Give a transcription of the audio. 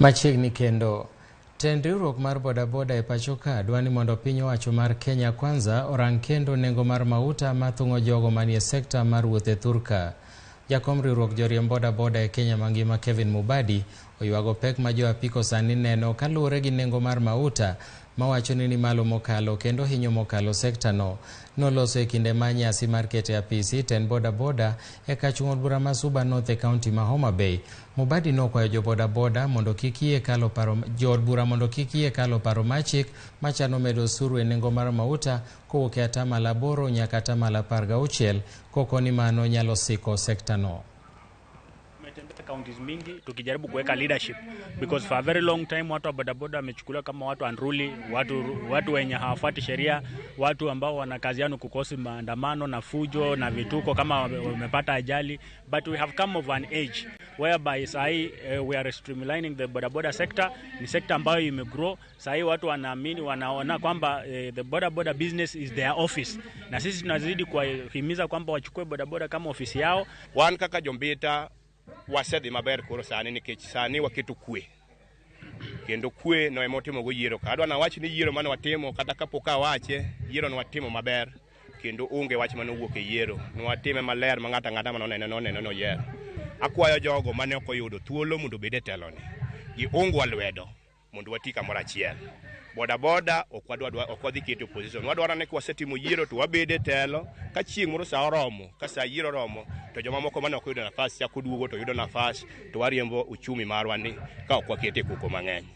Machiegni kendo, tend riwruok mar bodaboda e pacho ka dwa ni mondo piny owacho mar Kenya Kwanza orang kendo nengo mar mauta mathung'o jogo manie sekta mar wuoth e thurka. Jakom riwruok joriemb bodaboda e Kenya mangima Kevin Mubadi oywago pek ma jo apiko sani neno kaluwore gi nengo mar mauta mawacho ni ni malo mokalo kendo hinyo mokalo sekta no. Noloso e kinde ma nyasi mar keto e apisi tend bodaboda e kach od bura ma Suba North e kaunti ma Homa Bay. Mubadi nokwayo jo bodaboda mondo kik yie kalo paro jood bura mondo kik yie kalo paro mar chik machano medo osuru e nengo mar mauta kowuok e atamalo 8 nyaka atamalo 16 kokoni mano nyalo siko sekta no. Tumetembea counties mingi tukijaribu kuweka leadership because for a very long time watu wa bodaboda wamechukuliwa kama watu unruly, watu wenye hawafuati sheria, watu ambao wana kazi yao kukosi maandamano na fujo na vituko kama wamepata ajali. But we have come of an age whereby sahi we are streamlining the bodaboda sector. Ni sector ambayo imegrow sahi, watu wanaamini, wanaona kwamba the bodaboda business is their office, na sisi tunazidi kuwahimiza kwamba wachukue bodaboda kama ofisi yao. Wan kaka jombita wasedhi maber koro sani nikech sani waketo kwe kendo kwe no ema watimogo yiero ka. Adwa nawach ni yiero mane watimo kata kapok awache, yiero ne watimo maber kendo onge wach mane owuok e yiero. Ne watime maler ma ng'ato ang'ata manonene noneno noyiero. Akwayo jogo mane ok oyudo thuolo mondo obed e teloni, giungwa lwedo mondo wati kamoro achiel. Boda boda ok wadwa, ok wadhi keto opposition. Wadwaro ni kwasetimo yiero to wabed e telo ka chieng' moro sa oromo, ka sa yiero oromo to jomamoko mane ok oyudo nafas chako duogo to yudo nafas to wariembo uchumi marwa ni ka ok wakete koko mang'eny.